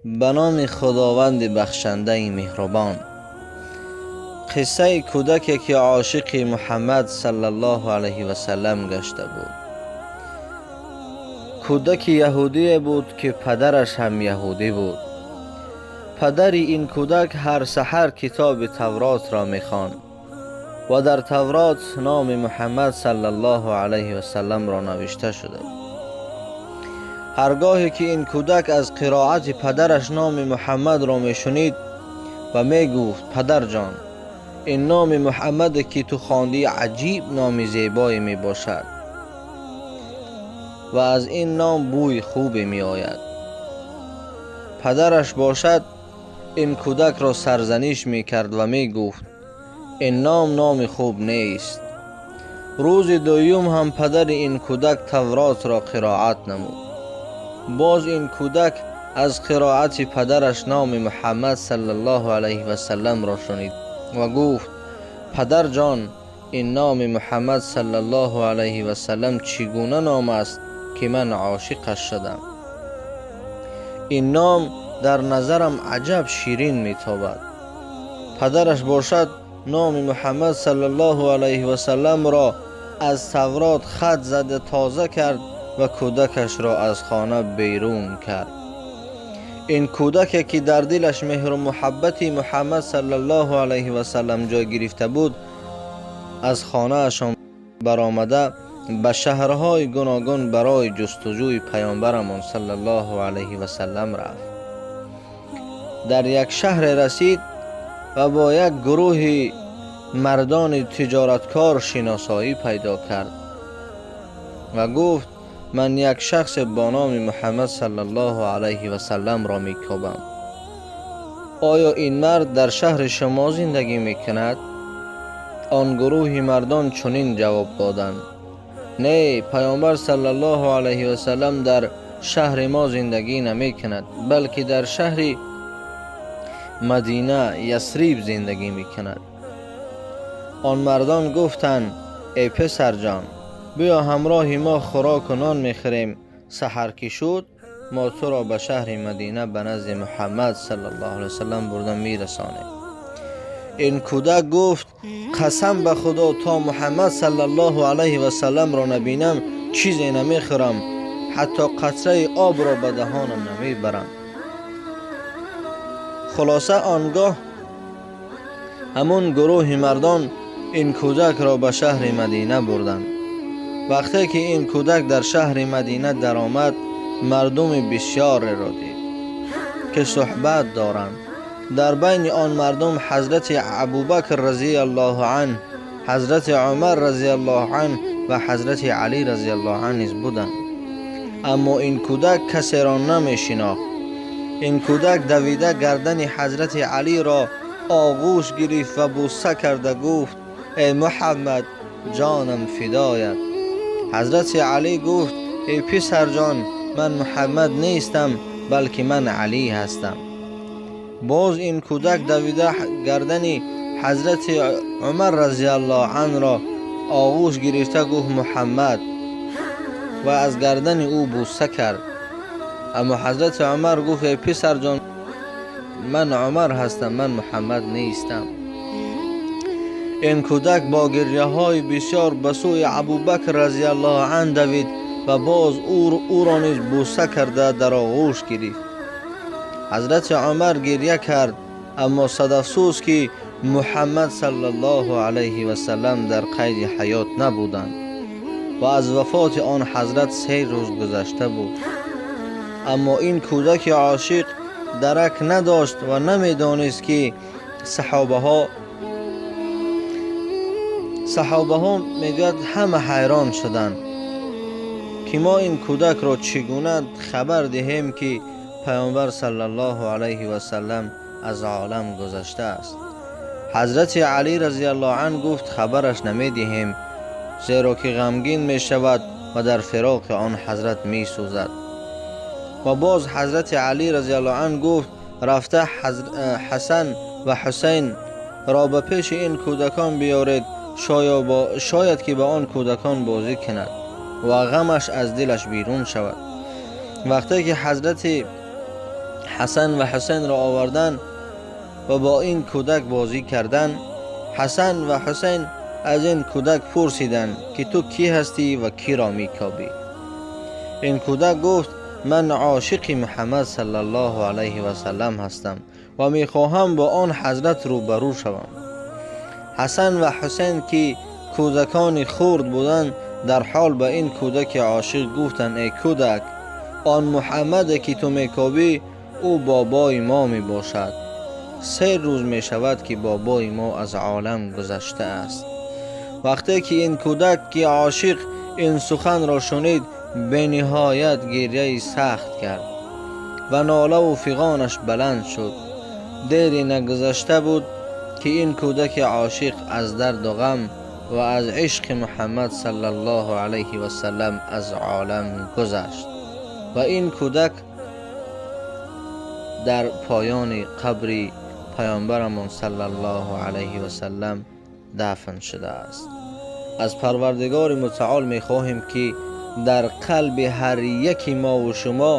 Ба номи Худованди бахшандаи меҳрубон. Қиссаи кӯдаке ки ошиқи Муҳаммад саллаллоҳу алайҳи васаллам гашта буд. Кӯдаки яҳудие буд ки падараш ҳам яҳудӣ буд. Падари ин кӯдак ҳар саҳар китоби Тавротро мехонд ва дар Таврот номи Муҳаммад саллаллоҳу алайҳи васалламро навишта шуда буд. Ҳаргоҳе ки ин кӯдак аз қироати падараш номи Муҳаммадро мешунид ва мегуфт: падарҷон, ин номи Муҳаммаде ки ту хондӣ аҷиб номи зебое мебошад ва аз ин ном бӯи хубе меояд. Падараш бошад ин кӯдакро сарзаниш мекард ва мегуфт: ин ном номи хуб нест. Рӯзи дуюм ҳам падари ин кӯдак Тавротро қироат намуд. Боз ин кӯдак аз қироати падараш номи Муҳаммад саллаллоҳу алайҳи васалламро шунид ва гуфт: падарҷон, ин номи Муҳаммад саллаллоҳу алайҳи васаллам чӣ гуна ном аст ки ман ошиқаш шудам? Ин ном дар назарам аҷаб ширин метобад. Падараш бошад номи Муҳаммад саллаллоҳу алайҳи васалламро аз Таврот хат зада тоза кард ва кӯдакашро аз хона берун кард. Ин кӯдаке ки дар дилаш меҳру муҳаббати Муҳаммад саллаллоҳу алайҳи васаллам ҷой гирифта буд, аз хонаашон баромада ба шаҳрҳои гуногун барои ҷустуҷӯи паёмбарамон саллаллоҳу алайҳи васаллам рафт. Дар як шаҳре расид ва бо як гурӯҳи мардони тиҷораткор шиносоӣ пайдо кард ва гуфт: ман як шахс бо номи Муҳаммад саллаллоҳу алайҳи васалламро мекобам. Оё ин мард дар шаҳри шумо зиндагӣ мекунад? Он гурӯҳи мардон чунин ҷавоб доданд: не, паёмбар саллаллоҳу алайҳи васаллам дар шаҳри мо зиндагӣ намекунад, балки дар шаҳри Мадина Ясриб зиндагӣ мекунад. Он мардон гуфтанд: эй писарҷон, биё ҳамроҳи мо хӯроку нон мехӯрем. Саҳар ки шуд, мо туро ба шаҳри Мадина ба назди Муҳаммад саллаллоҳу алайҳи васаллам бурда мерасонем. Ин кӯдак гуфт: қасам ба Худо, то Муҳаммад саллаллоҳу алайҳи васалламро набинам чизе намехӯрам, ҳатто қатраи обро ба даҳонам намебарам. Хулоса, он гоҳ ҳамон гурӯҳи мардон ин кӯдакро ба шаҳри Мадина бурданд. Вақте ки ин кӯдак дар шаҳри Мадина даромад, мардуми бисёреро дид ки суҳбат доранд. Дар байни он мардум ҳазрати Абубакр разияллоҳу анҳ, ҳазрати Умар разияллоҳу анҳ ва ҳазрати Алӣ разияллоҳу анҳ низ буданд. Аммо ин кӯдак касеро намешинохт. Ин кӯдак давида гардани ҳазрати Алиро оғӯш гирифт ва бӯса карда гуфт: эй Муҳаммад, ҷонам фидоят. Ҳазрати Алӣ гуфт: эй писарҷон, ман Муҳаммад нестам, балки ман Алӣ ҳастам. Боз ин кӯдак давида гардани ҳазрати Умар разияллоҳу анҳро оғӯш гирифта гуфт: Муҳаммад, ва аз гардани ӯ бӯса кард. Аммо ҳазрати Умар гуфт: эй писарҷон, ман Умар ҳастам, ман Муҳаммад нестам. Ин кӯдак бо гиряҳои бисёр ба сӯи Абубакр разияллоҳу анҳ давид ва боз ӯро низ бӯса карда дар оғӯш гирифт. Ҳазрати Умар гиря кард, аммо сад афсӯс ки Муҳаммад саллаллоҳу алайҳи васаллам дар қайди ҳаёт набуданд ва аз вафоти он ҳазрат 3 рӯз гузашта буд. Аммо ин кӯдаки ошиқ дарак надошт ва намедонист ки саҳобаҳо мегӯяд ҳама ҳайрон шуданд ки мо ин кӯдакро чӣ гуна хабар диҳем ки паёмбар саллаллоҳу алайҳи васаллам аз олам гузаштааст. Ҳазрати Алӣ разияллоҳу анҳ гуфт: хабараш намедиҳем, зеро ки ғамгин мешавад ва дар фироқи он ҳазрат месӯзад. Ва боз ҳазрати Алӣ разияллоҳу анҳ гуфт: рафта Ҳасан ва Ҳусайн ро ба пеши ин кӯдакон биёред, шояд ки ба он кӯдакон бозӣ кунад ва ғамаш аз дилаш берун шавад. Вақте ки ҳазрати Ҳасан ва Ҳусайнро оварданд ва бо ин кӯдак бозӣ карданд, Ҳасан ва Ҳусайн аз ин кӯдак пурсиданд, ки ту кӣ ҳастӣ ва киро мекобӣ? Ин кӯдак гуфт: ман ошиқи Муҳаммад саллаллоҳу алайҳи васаллам ҳастам ва мехоҳам бо он ҳазрат рӯбарӯ шавам. Ҳасан ва Ҳусайн, ки кӯдакони хурд буданд, дар ҳол ба ин кӯдаки ошиқ гуфтанд: эй кӯдак, он Муҳаммаде ки ту мекобӣ, ӯ бобои мо мебошад. 3 рӯз мешавад, ки бобои мо аз олам гузаштааст. Вақте ки ин кӯдак ки ошиқ ин суханро шунид, бениҳоят гиряи сахт кард ва нолаву фиғонаш баланд шуд. Дери нагузашта буд, ки ин кӯдаки ошиқ аз дарду ғам ва аз ишқи Муҳаммад саллаллоҳу алайҳи васаллам аз олам гузашт ва ин кӯдак дар поёни қабри паёмбарамон саллаллоҳу алайҳи васаллам дафн шудааст. Аз Парвардигори Мутаол мехоҳем, ки дар қалби ҳар яки мо ва шумо,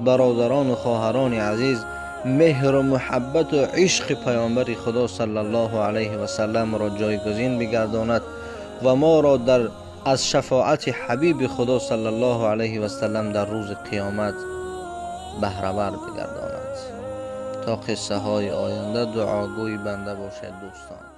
бародарон ва хоҳарони азиз, меҳру муҳаббату ишқи паёмбари Худо саллаллоҳу алайҳи васалламро ҷойгузин бигардонад ва моро аз шафоати ҳабиби Худо саллаллоҳу алайҳи васаллам дар рӯзи қиёмат баҳравар бигардонад. То қиссаҳои оянда дуогӯи банда бошед, дӯстон.